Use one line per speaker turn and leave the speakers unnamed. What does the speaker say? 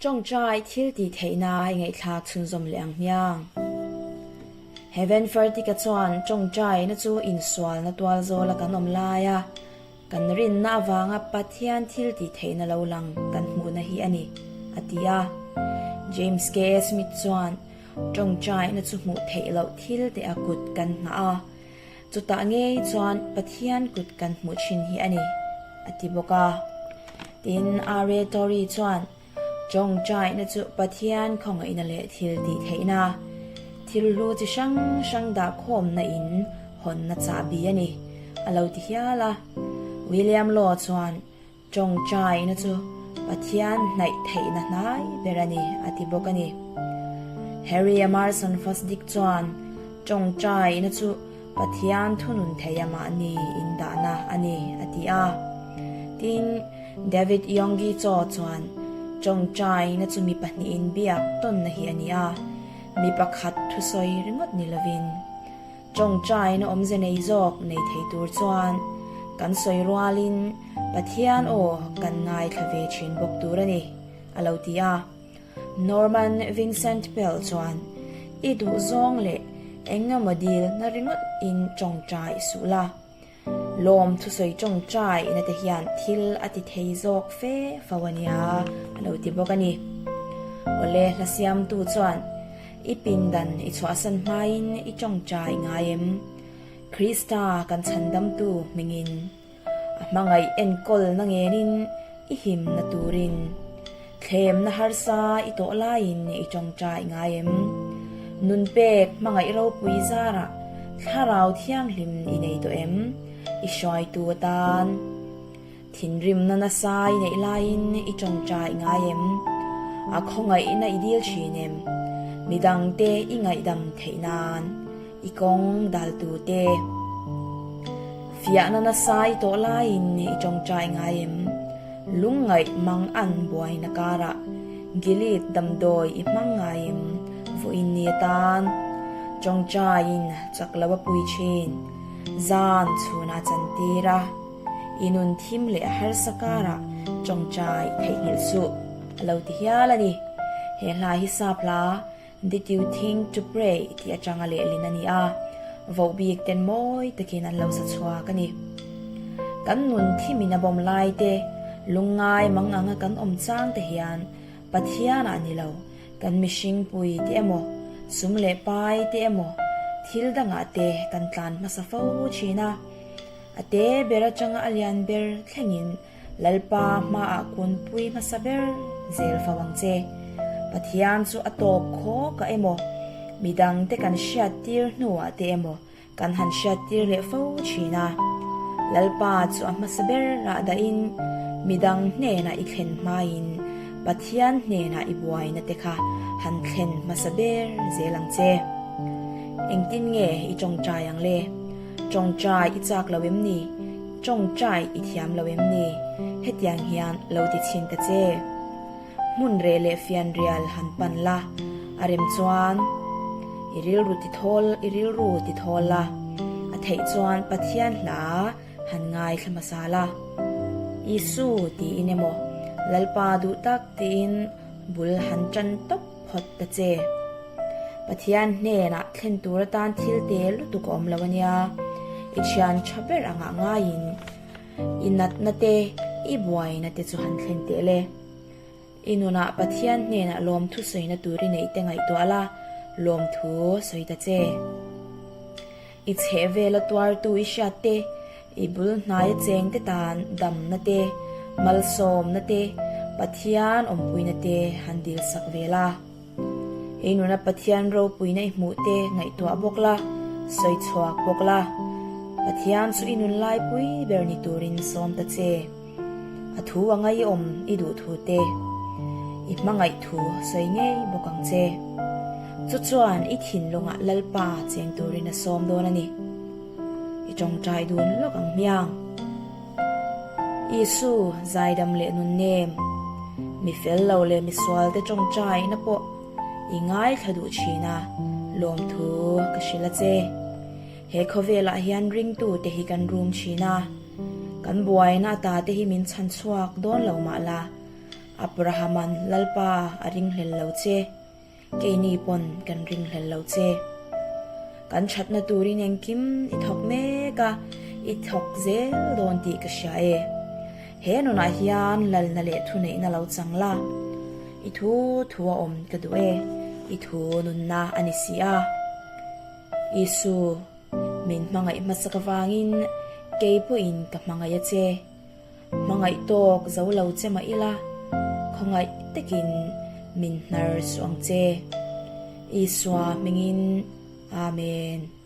Tawngtai thil tih theihna i ngaihthlak chhunzawm leh ang hmiang. Heaven Fertig-a chuan tawngtaina chu insualna tual zawla kan awm laia kan rinna avanga Pathian thil tih theihna lo lang kan hmuhna hi a ni, a ti a. James K. Smith chuan tawngtaina chu hmuh theih loh thil te a kut kan nghah a, Chutah ngei chuan Pathian kut kan hmuh thin hi a ni, a ti bawk a. Tin, R.A. Torrey chuan, Tawngtaina chu Pathian khawngaihna leh thil tih theihna, thil hlu chi hrang hrang dah khawmna in hawnna chahbi a ni, a lo ti hial a. William Law chuan, Tawngtaina chu Pathian hnaih theihna hnai ber a ni, a ti bawk a ni. Harry Emerson Fosdick chuan Tawngtaina chu Pathian thunun theia mahni indahna a ni, a ti a. Tin, David Yonggi Cho chuan Tawngtaina chu mi pahnihin biak tawnna hi a ni a, mi pakhat thusawi ringawt ni lovin. Tawngtaina awmze nei zawk nei thei tur chuan kan sawi rualin Pathian aw kan ngaithla ve thin bawk tur a ni, a lo ti a. Norman Vincent Peale chuan, I duh zawng leh eng emaw dil na ringawt in tawngtai suh la. Lawm thusawi tawngtai na te hian thil a ti thei zawk fe fo a nia, a lo ti bawk a ni. Awle hla siamtu chuan, I pindan i chhuahsan hmain i tawngtai ngai em? Krista kan chhandamtu hmingin. A hmangaih enkawl na ngenin i himna turin thlemna harsa i tawh laiin i tawngtai ngai em? Nun pek hmangaih ropui zarah thlarau thianghlim i nei tawh em? I hruaitu atan thinrimna nasa i neih laiin i tawngtai ngai em? A khawngaihna i dil thin em? Midangte i ngaihdam theih nan I kawng daltute fiahna nasa i tawh laiin i tawngtai ngai em? Lungngaih mang an buaina karah Gilead damdawi i hmang ngai em? Vawiin ni atan tawngtaiin chak lo a pui thin. Zan chhunah chantir a, i nun thim leh harsa karah tawngtai theihnghilh suh a lo ti hial a ni. He hla hi sap hla Did you think to pray tih atanga lehlin a ni a, voh bik ten mawi takin an lo sa chhuak a ni. Kan nun thimin a bawm lai te, lungngai mang anga kan awm chang te hian Pathianah ni lo, kan mihring pui te emaw, sum leh pai te emaw, thil dangah te kan tlan hmasa fo thin a. A te ber atanga a lian ber thlengin Lalpa hmaah kunpui hmasa ber zel fo ang che. Pathian chu a tawp khawk a emaw, midangte kan hriattir hnuah te emaw kan han hriattir leh fo thin a. Lalpa chu a hmasa ber rah dahin midang hnenah i thlen hmain Pathian hnenah i buaina te kha han thlen hmasa ber zel ang che. Engtin nge i tawngtai ang le? Tawngtai i chak lo em ni? Tawngtai i thiam lo em ni? Hetiang hian lo ti chhin ta che. Hmun reh leh fianrial han pan la, a rem chuan i rilru ti thawl i rilru ti thawl la, a theih chuan Pathian hla han ngaithla hmasa la. Isu tiin emaw, Lalpa duh tak tiin bul han tan tawp phawt ta che. Pathian hnenah thlen tur atan thil te lutuk a awm lo a nia. I thian tha ber angah ngaiin i natna te, i buaina te chu han thlen teh le. I nunah Pathian hnenah lawmthu sawina tur i neih te ngaihtuah la, lawmthu sawi ta che. I chheh vela tuartu i hriat te, i bul hnaia cheng te tan damna te, malsawmna te, Pathian awmpuina te han dil sak ve la. I nuna Pathian ropuina i hmuh te ngaihtuah bawk la, sawi chhuak bawk la. Pathian chu i nun laipui ber ni turin sawm ta che. A thu a ngaiawm i duh thu te, i hmangaih thu sawi ngei bawk ang che. Chu chuan i thinlungah Lalpa cheng turin a sawm dawn a ni. I tawngtai dun lawk ang hmiang. Isu zaidam leh nun nem, mi fel lo leh mi sual te tawngtaina pawh i ngaithla duh thin a, lawmthu ka hrilh a che. He khawvelah hian ringtute hi kan rum thin a, kan buaina ata te hi min chhan chhuak dawn lo mah la. Abrahama'n Lalpa a ringhlel lo che, keini pawn kan ringhlel lo che. Kan thatna turin engkim i thawk mek a, i thawk zel dawn tih ka hria e. He nunah hian lalna leh thuneihna lo chang la, i thu thu a awm ka duh e, i thu nunna a ni si a. Isu, min hmangaih hmasak avangin kei pawhin ka hmangaih a che. Hmangaih tawk zo lo che mah ila, khawngaih takin min hnar suh ang che. Isua hmingin, Amen.